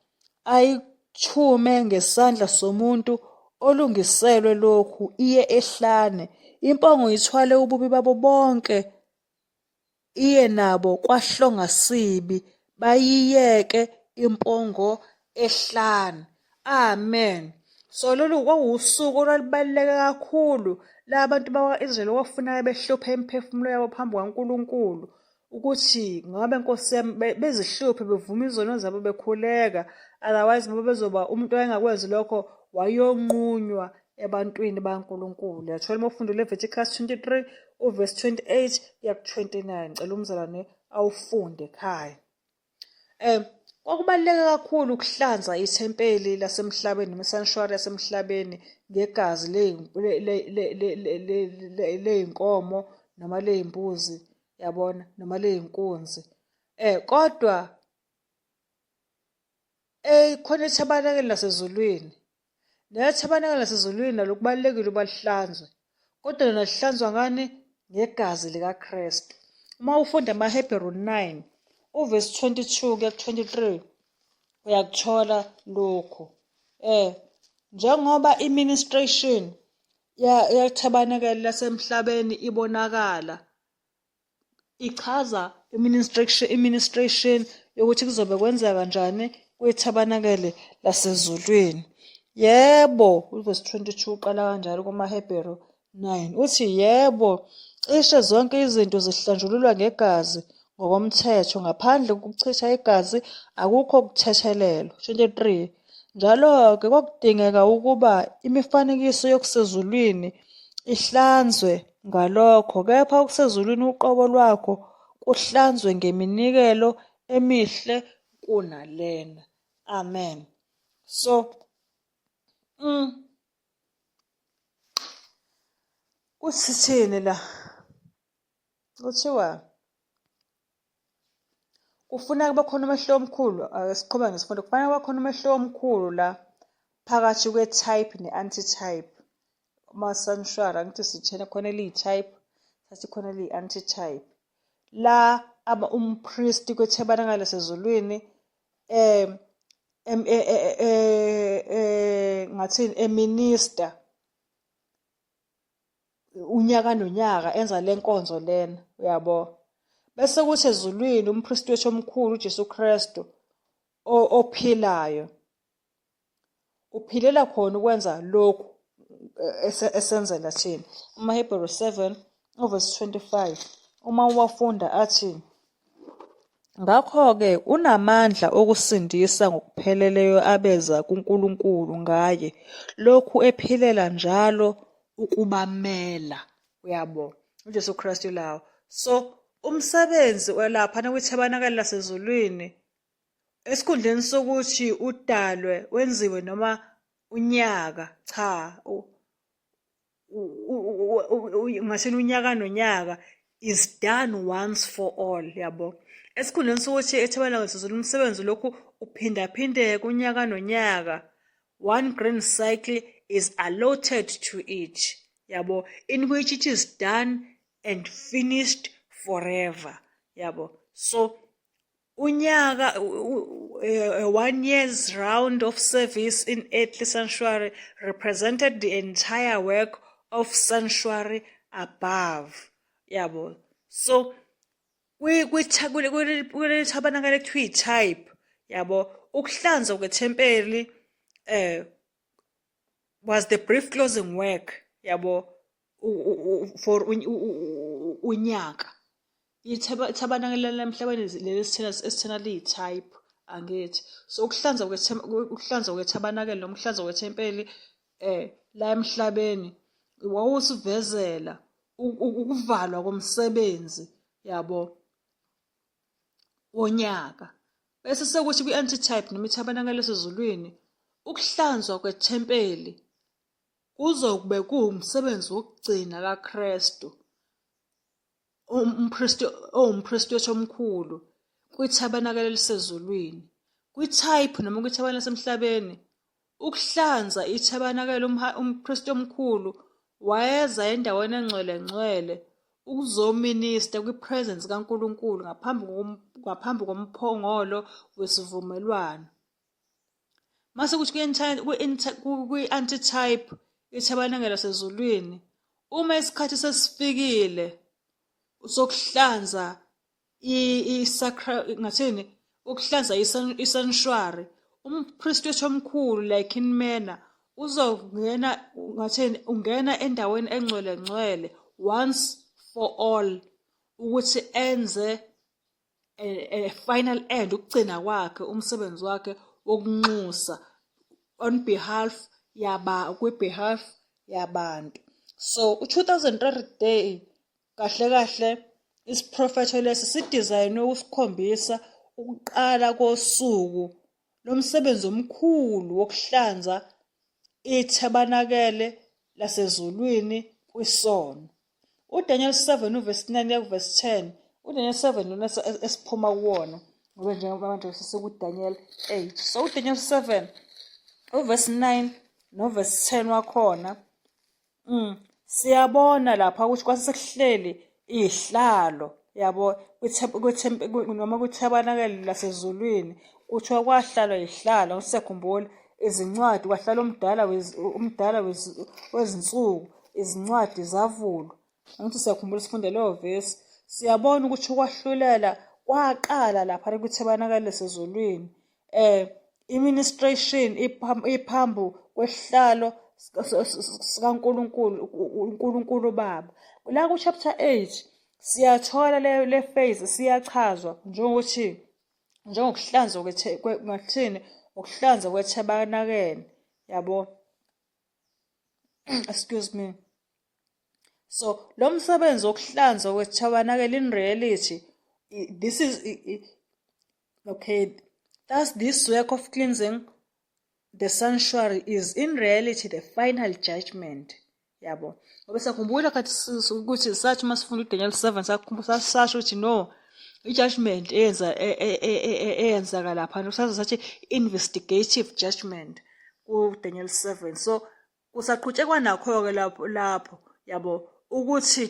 Speaker 1: ayithume ngesandla somuntu olungiselwe lokhu, iye ehlane. Impongo ithwale ububi babo bonke, iye nabo kwahlongasibi, bayiyeke impongo ehlane. Amen. So lolu kwakuwusuku olwalubaluleke kakhulu la abantu bakwa-Israyeli okwakufuneka behluphe imiphefumulo yabo phambi kukaNkulunkulu ukuthi ngabe Nkosi yami bezihluphe bevuma izono zabo bekhuleka, otherwise ngoba bezoba umuntu wayengakwenzi lokho wayonqunywa ebantwini baNkulunkulu. Uyathola uma ufunda uLeviticus 23 uvesi 28 kuya ku-29. Cela umzalwane awufunde ekhaya. Kwakubaluleke kakhulu ukuhlanza ithempeli lasemhlabeni noma i-sanctuary yasemhlabeni ngegazi ley'nkomo noma ley'mbuzi, yabona, noma ley'nkunzi. Kodwa khona ithabanakeli lasezulwini. Lelo thabanakeli lasezulwini nalo kubalulekile ukuba lihlanzwe. Kodwa lona lihlanzwa ngani? Ngegazi likaKristu. Uma ufunda amaHebheru 9 uvesi 22 kuya ku-23 uyakuthola lokhu. Njengoba i-ministration yethabanakeli lasemhlabeni ibonakala, ichaza i-ministration yokuthi kuzobe kwenzeka kanjani kwithabanakele lasezulwini. Yebo, uvesi 22 uqala kanjalo kumaHebheru 9 uthi yebo, cishe zonke izinto zihlanjululwa ngegazi ngokomthetho, ngaphandle kokuchitha igazi akukho kuthethelelwa. 23 Njalo-ke kwakudingeka ukuba imifanekiso yokusezulwini ihlanzwe ngalokho, kepha okusezulwini uqobo lwakho kuhlanzwe ngeminikelo emihle kunalena. Amen. So kusithini la? Kuthiwa kufuneka kube khona umehluko omkhulu. Ake siqhubeke nesifundo. Kufanele kube khona umehluko omkhulu la phakathi kwe-type ne-anti-type. Ama-sanctuary angithi sithena khona eliyi-type, sathi khona eliyi-anti-type. La umpristi kwethabanakali lasezulwini ngathini, eminister unyaka nonyaka enza le nkonzo lena, uyabo. Bese kuthi ezulwini umpristi wethu omkhulu uJesu Kristu ophilayo uphilela khona ukwenza lokhu esenzela thina. AmaHebheru 7 uvesi 25 uma uwafunda athi, ngakho-ke unamandla okusindisa ngokupheleleyo abeza kuNkulunkulu ngaye, lokhu ephilela njalo ukubamela. Uyabo, uJesu Kristu lawo. So umsebenzi olaphana kwithabanakeli lasezulwini, esikhundleni sokuthi udalwe wenziwe noma unyaka, cha, ngathini unyaka nonyaka, is done once for all, yabo. Esikhundleni sokuthi ethabanakeli lasezulwini umsebenzi lokhu uphindaphindeke unyaka nonyaka, one grand cycle is allotted to it, yabo, in which it is done and finished forever, yabo. So unyaka, a 1 year's round of service in earthly sanctuary represented the entire work of sanctuary above, yabo. So kuleli thabanakele ekuthiwa i-type, yabo, ukuhlanzwa kwethempeli was the brief closing work, yabo, for unyaka. Ithabanakele lemhlabeni leli esithena liyi-type, angithi? So ukuhlanzwa kwethabanakele noma ukuhlanzwa kwethempeli la emhlabeni wawusivezela ukuvalwa komsebenzi, yabo, wonyaka. Bese sekuthi kwi-antitype noma ithabanakele lasezulwini, ukuhlanzwa kwethempeli kuzokube kuwumsebenzi wokugcina kaKristu, umpristi owumpristi wethu omkhulu kwithabanakele elisezulwini. Kwi-type noma kwithabanakele lasemhlabeni, ukuhlanza ithabanakele umpristi omkhulu wayeza endaweni engcwele ngcwele ukuzominista kwi-presence kaNkulunkulu ngaphambi komphongolo wesivumelwano. Mase kuthi kwi-antitype ithabanakele lasezulwini, uma isikhathi sesifikile sokuhlanza ngathini, ukuhlanza i-sanctuary, umpristi wethu omkhulu like in manner uzongena, ngathini, ungena endaweni engcwele ngcwele once for all ukuthi enze a final end, ukugcina kwakhe umsebenzi wakhe wokunxusa on behalf yaba kwi-behalf yabantu. So u-2003 day kahle kahle isiprofetho lesi sidizayinwe ukusikhombisa ukuqala kosuku lomsebenzi omkhulu wokuhlanza ithabanakele lasezulwini kwisono. UDaniel 7 uvesi 9 kuya kuvesi 10. UDaniel 7 lona esiphuma kuwona ngoba njengoba manje sesikuDaniel 8. So uDaniel 7 uvesi 9 novesi 10 wakhona, siyabona lapha ukuthi kwase sekuhleli izihlalo, yabo, noma kwithabanakele lasezulwini kuthiwa kwahlalwa izihlalo, ngisakhumbula izincwadi, kwahlala umdala wezinsuku, izincwadi zavulwa. Angithi siyakhumbula sifunde leyo vesi. Siyabona ukuthi ukwahlulela kwaqala lapha kwithabanakele lasezulwini. I-ministration iphambi kwesihlalo sikaNkulunkulu, uNkulunkulu uBaba. La ku-chapter 8 siyathola le phase siyachazwa njengokuthi njengokuhlanzwa ngathini, ukuhlanzwa kwethabanakele, yabo, excuse me. So lo msebenzi wokuhlanzwa kwethabanakele in reality, this is okay, thus this work of cleansing the sanctuary is in reality the final judgment, yabo. Ngoba siyakhumbula khathi ukuthi sathi uma sifunda uDaniel 7 sakhumbula sasho ukuthi no, i-judgment eyenza eyenzeka lapha saze sathi investigative judgment ku-Daniel 7. So kusaqhutshekwa nakho-ke lapho, yabo, ukuthi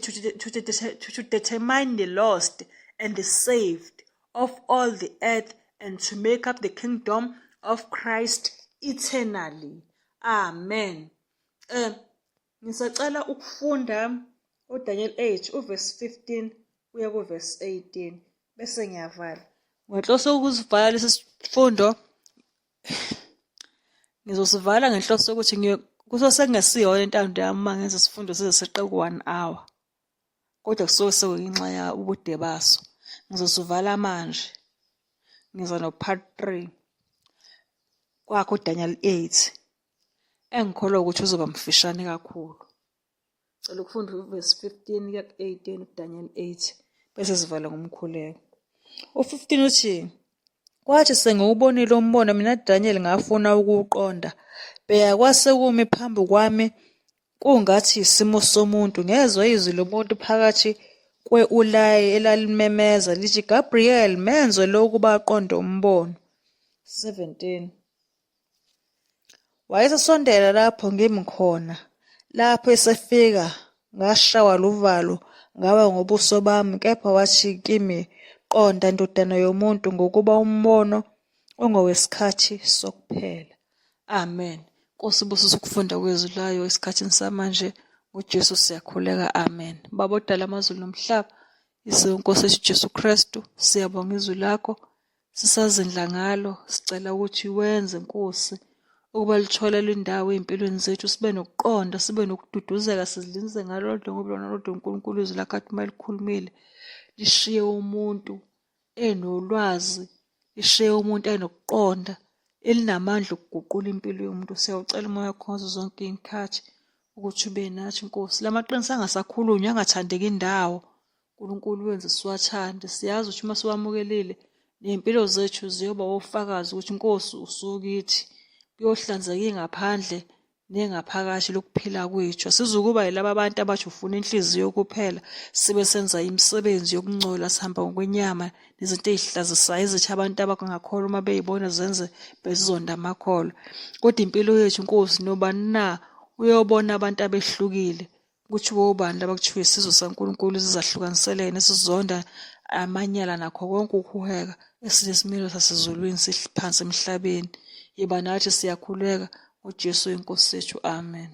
Speaker 1: to determine the lost and the saved of all the earth and to make up the kingdom of Christ eternally. Amen. Ngisacela ukufunda uDaniel 8 uverse 15 kuya kuverse 18 bese ngiyavala. Ngenhloso yokusivala lesi sifundo, ngizosivala ngenhloso yokuthi kusuke sekungesiyona intando yami uma ngenza isifundo size seqe ku-1 hour, kodwa kusuke sekungenxa ya ubude baso. Ngizosivala manje, ngiza no-part 3 kwakho uDaniel 8 engikholwa ukuthi uzoba mfishane kakhulu. Cela ukufunda uvesi 15 kuya ku-18 kuDaniel 8 bese sivala ngomkhuleko. U-15 uthi, kwathi sengiwubonile umbono mina Daniel ngafuna ukuwuqonda, bheka kwase kumi phambi kwami kungathi isimo somuntu, ngezwa izwi lomuntu phakathi kwe-Ulayi elalimemeza lithi, Gabriel, menze lo ukuba aqonde umbono. 17 Wayesesondela lapho ngimi khona, lapho esefika ngashawa luvalo, Ngawa ngobuso bami, kepha wathi kimi, Qonda, ndodana yomuntu, ngokuba umbono ungowesikhathi sokuphela. Amen. Nkosi ibusise ukufunda kwezwi layo esikhathini samanje. NgoJesu siyakhuleka. Amen. Baba odala amazulu nomhlaba, Ise Nkosi ethu Jesu Kristu, siyabonga izwi lakho. Sisazindla ngalo, sicela ukuthi wenze Nkosi ukuba litholele indawo ey'mpilweni zethu, sibe nokuqonda, sibe nokududuzeka, sizidlinze ngalo lodwa ngoba lona lodwa uNkulunkulu izwi lakho athi uma likhulumile lishiye umuntu enolwazi, lishiye umuntu enokuqonda, elinamandla okuguqula impilo yomuntu. Siyawucela umoya wakho ngazo zonke iy'khathi ukuthi ube nathi Nkosi. La maqiniso angasakhulunywa angathandeki indawo. uNkulunkulu wenze siwathande. Siyazi ukuthi uma siwamukelile ney'mpilo zethu ziyoba ofakazi ukuthi Nkosi usukithi. Kuyohlanzeka ingaphandle nengaphakathi lokuphila kwethu. Asizukuba yilaba bantu abathi ufuna inhliziyo kuphela sibe senza imisebenzi yokungcola sihamba ngokwenyama nezinto ey'hlazisayo ezithi abantu abangakholwa uma bey'bona zenze bezizonda amakholwa. Kodwa impilo yethu Nkosi nobani na uyobona abantu abehlukile ukuthi wobani laba kuthiwa isizwe saNkulunkulu esizahlukaniselene esizonda amanyala nakho konke ukuhuheka esinesimilo sasezulwini siphansi emhlabeni. Yiba nathi siyakhuleka ngoJesu inkosi yethu. Amen.